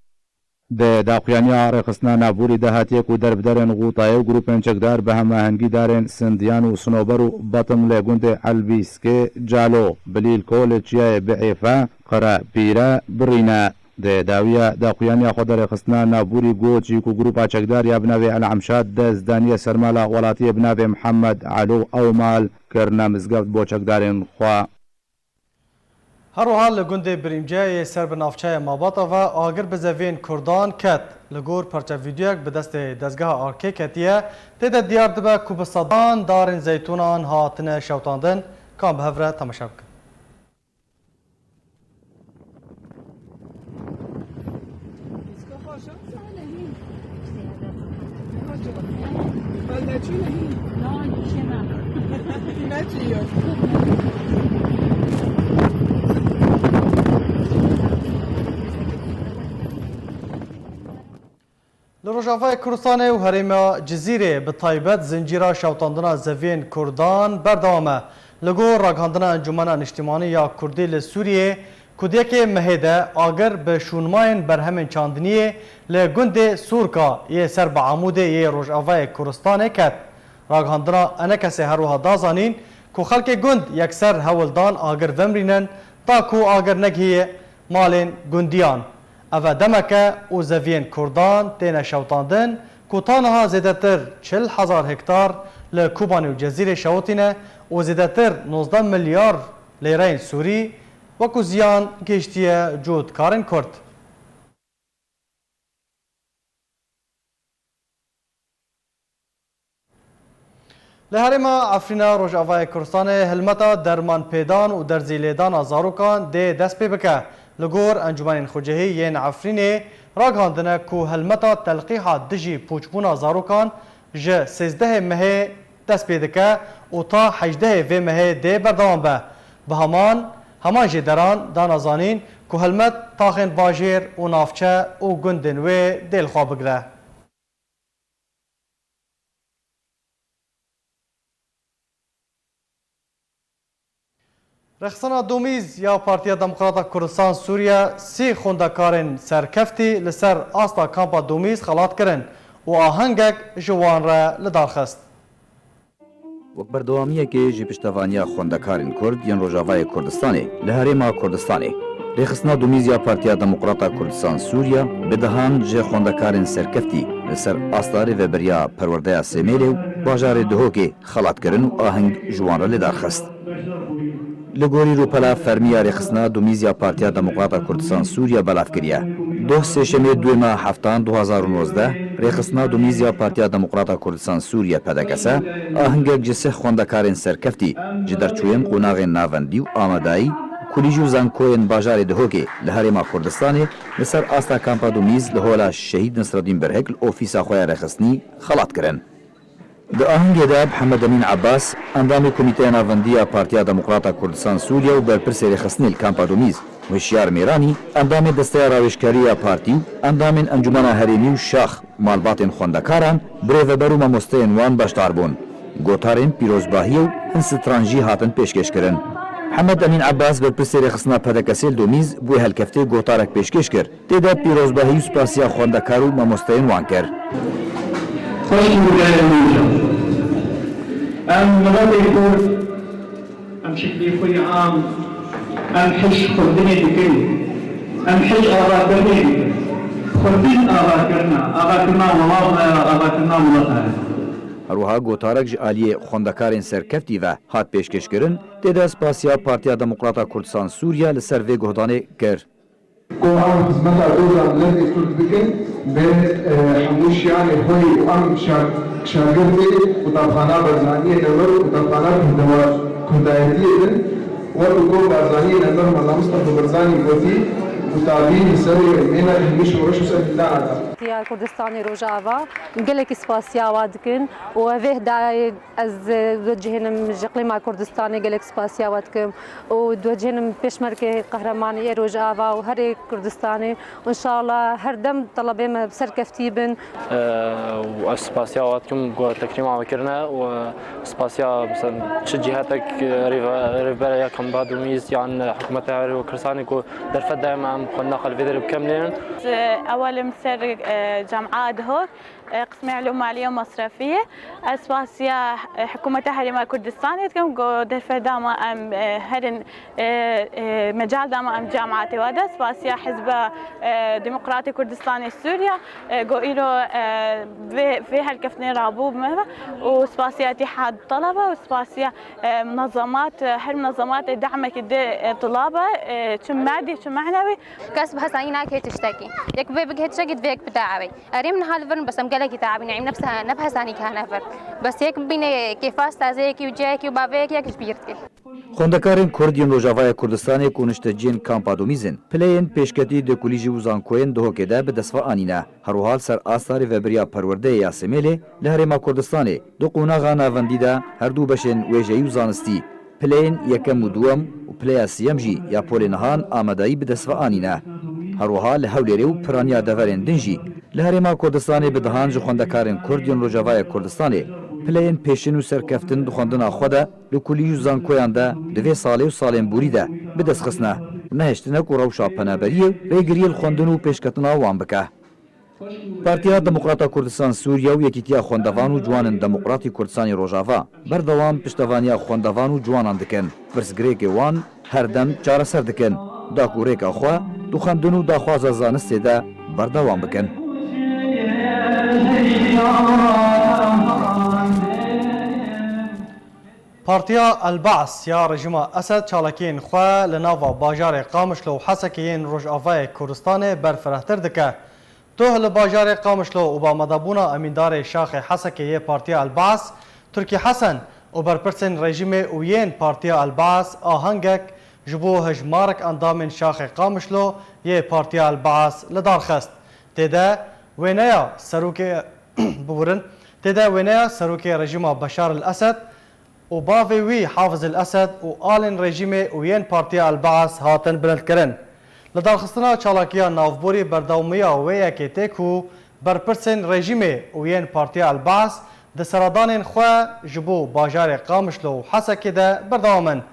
Di daxuyaniya rêxistina navborî de hatiye ku derbderên Xûtayê û grûpên çekdar bi hemahengî darên Sindiyan û Sinober û Betim li gundê Elbîskê, Calo, Bilîlko li çiyayê Biêfe, Qire Pîre, birîne. Di dawiya daxuyaniya xwe de rêxistina navborî got jî ku grûpa çekdar ya bi navê El Emşat dest daniye ser mala welatiyê bi navê Mihemed Elo ew mal kirine mizgeft bo çekdarên xwe. Her wiha li gundê Birîmce yê ser bi navçeya Mabata ve agir bi zeviyên Kurdan ket. Li gor parça vîdeoyek bi destê dezgeha arkê ketiye, tê de diyar dibe ku bi sedan darên zeytûnan hatine şewtandin. Kan bi hev re temaşe bikin. Li Rojavayê Kurdistanê û herêma Cizîrê bi taybet zincîra şewtandina zeviyên Kurdan berdewam e. Li gor ragihandina Encûmena Niştimanî ya Kurdî li Sûriyê, ku di yekê mehê de agir bi şûnmayên berhemên çandiniyê li gundê Sûrka yê ser bi Amûdê yê Rojavayê Kurdistanê ket. Ragihandina ENKSê her wiha da zanîn ku xelkê gund yekser hewl dan agir vemrînin, da ku agir negihiye malên gundiyan. Ev e demeke û zeviyên Kurdan têne şewtandin ku ta niha zêdetir çil hezar hektar li Kobanê û Cezîrê şewitîne û zêdetir nozdeh milyar Lêreyên Sûrî wekû ziyan gihiştiye cotkarên Kurd. Li herêma Efrîna Rojavayê Kurdistanê hilmeta dermanpêdan û derzîlêdana zarokan dê dest pê bike. Li gor Encûmenên Xwecihî yên Efrînê ragihandine ku hilmeta telqîha dijî pûçbûna zarokan ji sêzdehê mehê dest pê dike û ta hejdehê vê mehê dê berdewam be. Bi heman, heman jî deran dana zanîn ku hilmet taxên bajêr û navçe û gundên wê dê li xwe bigire. Rêxistina Domîz ya Partiya Demokrata Kurdistan Sûriye sî xwendekarên serkeftî li ser asta kampa Domîz xelat kirin û ahengek ji wan re li dar xist. Wek berdewamiyekê ji piştevaniya xwendekarên Kurd yên Rojavayê Kurdistanê li Herêma Kurdistanê, Rêxistina Domîz ya Partiya Demokrata Kurdistan Sûriye bi dehan ji xwendekarên serkeftî li ser asta rêveberiya perwerdeya Sêmêlê û bajarê Dihokê xelat kirin û aheng ji wan re li dar xist. Li gorî rûpela fermî ya Rêxistina Domîz ya Partiya Demokrata Kurdistan Sûriye belav kiriye. Doh Sêşemê duyê meha heftan du hazar û nozdeh, Rêxistina Domîz ya Partiya Demokrata Kurdistan Sûriye, P D K S, ahengek ji sih xwendekarên serkeftî ji derçûyên qonaxên navendî û amadayî, kulîj û zankoyên bajarê Dihokê li Herêma Kurdistanê li ser asta kampa Domîz li hola Şehîd Nesreddîn Birhik li ofîsa xwe ya rêxistinî xelat kirin. Di ahengê de Mihemed Emîn Ebas, endamê Komîteya Navendî ya Partiya Demokrata Kurdistan Sûriye û berpirsê rêxistinê li Kampa Domîz, Hişyar Mêranî, endamê Desteya Rawêjkarî ya partî û endamên Encûmena Herêmî û Şax, malbatên xwendekaran, birêveber û mamosteyên wan beşdar bûn. Gotarên pîrozbahiyê û hin stran jî hatin pêşkêşkirin. Mihemed Emîn Ebas, berpirsê rêxistina P D K S'ê li Domîz, bi wê helkeftê gotarek pêşkêş kir. Tê de pîrozbahî û spasiya xwendekar û mamosteyên wan kir. Xweş û birayên min can. Em miletê Kurd, em şiklî xwe yê am, em hij xwendinê dikin, em hij avakirinê dikin. Xwendin avakirina, avakirina welat me ya, avakirina mileta ye. Her wiha gotarek ji aliyê xwendekarên serkeftî ve hat pêşkêşkirin, tê de spasiya Partiya Demokrata Kurdistan Sûriye li ser vê guhdanê kir. Ku em xizmeta doza miletê Kurd bikin, bi, e, hemû jiyanê xwe û em şa-, şagirtê Qutabxana Barzaniyê Nemir û Qutabxana Kurdewa-, Kurdayetiyê bin, wek ku Barzaniyê Nemir Mela Mistefa Barzanî gotî, qutabî li serê mêna hemî şoreş û serhildana da. Tiya Kurdistanê Rojava gelekî spasiya wa dikin û evê hidayê Ez, e, dicihênim ji iqlîma Kurdistanê gelek spasiya we dikim û dicihênim pêşmergê qehremanê yê Rojava û herê Kurdistanê. Înşallah her dem telebê me serkeftî bin. E, û ez spasiya we dikim ku tekrîma we kirine û, e, spasiya, mesela, çi cihetek, e, rêve-, rêveberiya Kampa Domîz yan, e, hikûmeta Herêma Kurdistanê ku derfet daye me em xwendina xwe li vê derê bikemilînin. Ez, e, ewil im ser, e, Camia Dihok. E, qismê Ulûm Maliyê û Mesrefiyê. Ez spasiya, e, Hikûmeta Herêma Kurdistanê dikim ku derfet da me em, e, herin, e, e, mecal da me em cemaetê we de. Spasiya Hizba, e, Demokratê Kurdistanê Sûriye, e, ku îro, e, vê, vê helkeftinê rabû bi me ve û spasiya Îtîhad Telebe û spasiya, e, munezemat, e, her munezematê dehmekî dê, e, tulabe, e, çi madî, çi manewî. Kes bi hesanî nake tiştekî. Yek vê bigihê tiştekî divê yek bide ewê. Erê min hal vir, bes em gelekî teabîn, em ne bi se-, ne bi hesanî kehne vir. Bes yek bîne kêfa stazeyekî û ciyekî û baveyekî yek ji bîr dike. Xwendekarên Kurd yên Rojavayê Kurdistanê ku nişteciyên Kampa Domîz in, pileyên pêşketî di kulîjî û zankoyên Dihokê de bi dest ve anîne. Her wiha li ser asta rêvebiriya perwerdeyê ya Semêlê li Herêma Kurdistanê di qonaxa navendî de her du beşên wêjeyî û zanistî, pileyên yekem û duwem û pileya siyem jî ya polê nihan amadayî bi dest ve anîne. Her wiha li Hewlêrê û piraniya deverên din jî li Herêma Kurdistanê bi dehan ji xwendekarên Kurd yên Rojavayê Kurdistanê pileyên pêşin û serkeftin di xwendina xwe de li kulî û zankoyan de di vê salê û salên borî de bi dest xistine û nehiştine ku rewşa penaberiyê û rêgiriyê li xwendin û pêşketina wan bike. Partiya Demokrata Kurdistan Sûriye û Yekîtiya Xwendevan û Ciwanên Demokratî Kurdistanê Rojava berdewam piştevaniya xwendevan û ciwanan dikin. Pirsgirêkê wan her dem çareser dikin, da ku rêka xwe di xwendin û daxwaza zanistê de berdewam bikin. Partiya El-Baas ya rejîma Esed çalakiyên xwe li nava bajarê Qamişlo û Hesekê yên Rojavayê Kurdistanê berfirehtir dike. Tuh li bajarê Qamişlo û bi amadebûna emîndarê şaxê Hesekê yê Partiya El-Baas, Turkî Hesen û berpirsên rejîmê û yên Partiya El-Baas ahengek ji bo hejmarek endamên şaxê Qamişlo yê Partiya El-Baas li dar xist. Tê de wêneya serokê, bibirin, tê de wêneya serokê rejîma Beşar el-Esed û bavê wî Hafiz el-Esed û alên rejîmê û yên Partiya El-Baas hatin bilindkirin. Li darxistina çalakiya navborî berdewamiya wê yekê tê ku berpirsên rejîmê û yên Partiya El-Baas di seradanên xwe ji bo bajarê Qamişlo û Hesekê de berdewam in.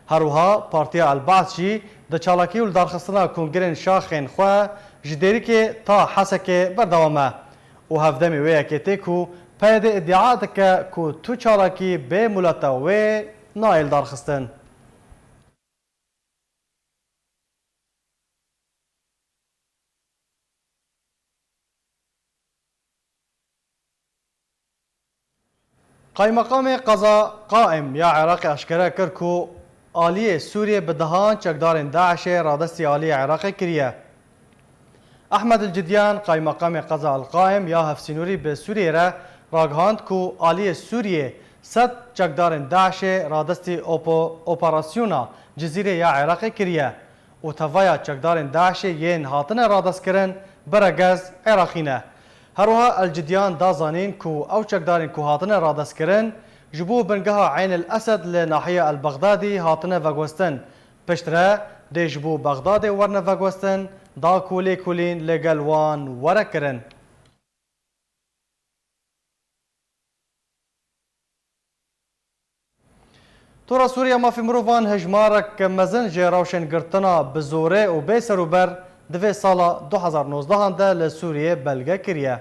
Her wiha Partiya El-Baas jî di çalakî û li darxistina kongirên şaxên xwe ji Dêrikê ta Hesekê berdewam e. Û hevdemê wê yekê tê ku P Y D îdia dike ku tu çalakî bê muleta wê nayê lidarxistin. Qaymeqamê qeza Qaim ya Iraqê aşkere kir ku aliyê Sûriyê bi dehan çekdarên DAIŞê radestî aliyê Iraqê kiriye. Ehmed El-Cidyan, qaymeqamê qeza El-Qaim ya Hevsînorî bi Sûriyê re ragihand ku aliyê Sûriyê sed çekdarên DAIŞê radestî opo-, operasyona Cizîrê ya Iraqê kiriye û tevaya çekdarên DAIŞê yên hatine radestkirin bi regez Iraqî ne. Her wiha El-Cidyan da zanîn ku ew çekdarên ku hatine radestkirin ji bo bingeha Eyn El-Esed li nahiya El-Bexdadî hatine veguhestin. Piştre dê ji bo Bexdadê werne veguhestin, da ku lêkolîn li gel wan were kirin. Tora Sûriya Mafê Mirovan hejmarek mezin ji rewşên girtina bi zorê û bê serûber di vê sala du hezar nozdehan de li Sûriyê belge kiriye.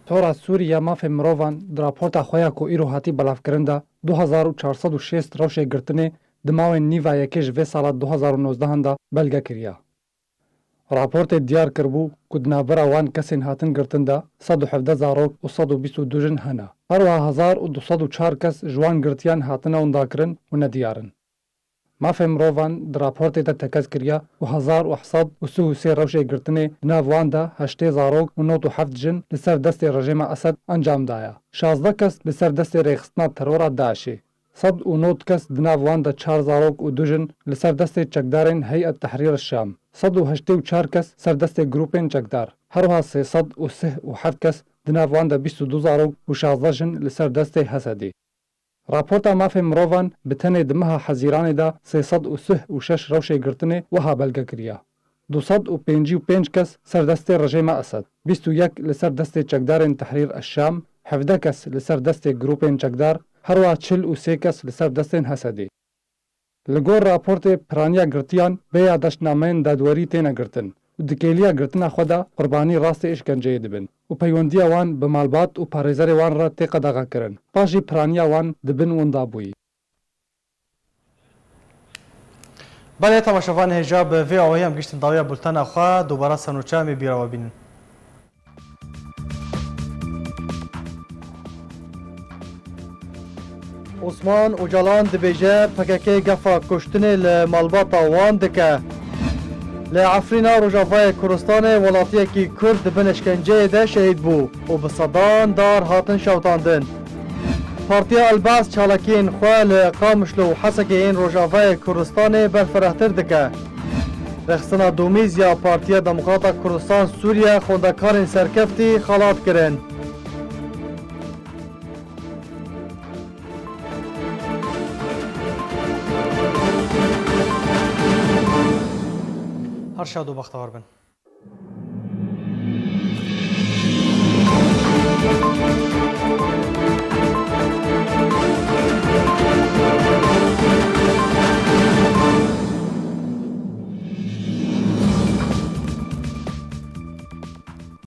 Tora Sûriya Mafê Mirovan di raporta xwe ya ku îro hatî belavkirin de du hezar û çar sed û şêst rewşê girtinê di mawên nîva yekê ji vê sala du hezar û nozdehan de belge kiriye. Raportê diyar kiribû ku di navbera wan kesên hatin girtin de sed û hevdeh zarok û sed û bîst û du jin hene. Her wiha hezar û du sed û çar kes ji wan girtiyan hatine windakirin û nediyar in. Mafê mirovan di raportê de tekez kiriye ku hezar û heft sed û sî û sê rewşê girtinê di nav wan de heştê zarok û nod û heft jin li ser destê rejîma Esed encam daye. Şazdeh kes li ser destê rêxistina terora DAIŞê. Sed û nod kes di nav wan de çar zarok û du jin li ser destê çekdarên Heyet Tehrîr Şam, sed û heştê û çar kes ser destê grûpên çekdar, her wiha sê sed û sih û heft kes di nav wan de bîst û du zarok û şazdeh jin li ser destê Hesedê. Raporta mafê mirovan bi tenê di meha Hezîranê de sê sed û sih û şeş rewşê girtinê wiha belge kiriye. Du sed û pêncî û pênc kes ser destê rejêma Esed, bîst û yek li ser destê çekdarên Tehrîr eş-Şam, hevdeh kes li ser destê grûpên çekdar, herwiha çil û sê kes li ser destên Hesedê. Li gor raportê piraniya girtiyan bê yaddaştnameyên dadwerî têne girtin û di kêliya girtina xwe de qurbanî rastê îşkenceyê dibin û peywendiya wan bi malbat û parêzerê wan re tê qedexekirin. Paşî piraniya wan dibin windabûyî. Belê, temaşevanê hêja, bi vê awayî em gihîştin dawiya bultena xwe. Dubara ser nûçe em ê bîra we bînin. Osman Ocalan dibêje, P K K gefa kuştinê li malbata wan dike. Li Efrîna Rojavayê Kurdistanê welatiyekî Kurd di bin îşkenceyê de şehîd bû û bi sedan dar hatin şewitandin. Partiya El-Baas çalakiyên xwe li Qamişlo û Hesekê yên Rojavayê Kurdistanê berfirehtir dike. Rêxistina domîz ya Partiya Demokrata Kurdistan Sûriye xwendekarên serkeftî xelat kirin. Her şad û bextewar bin.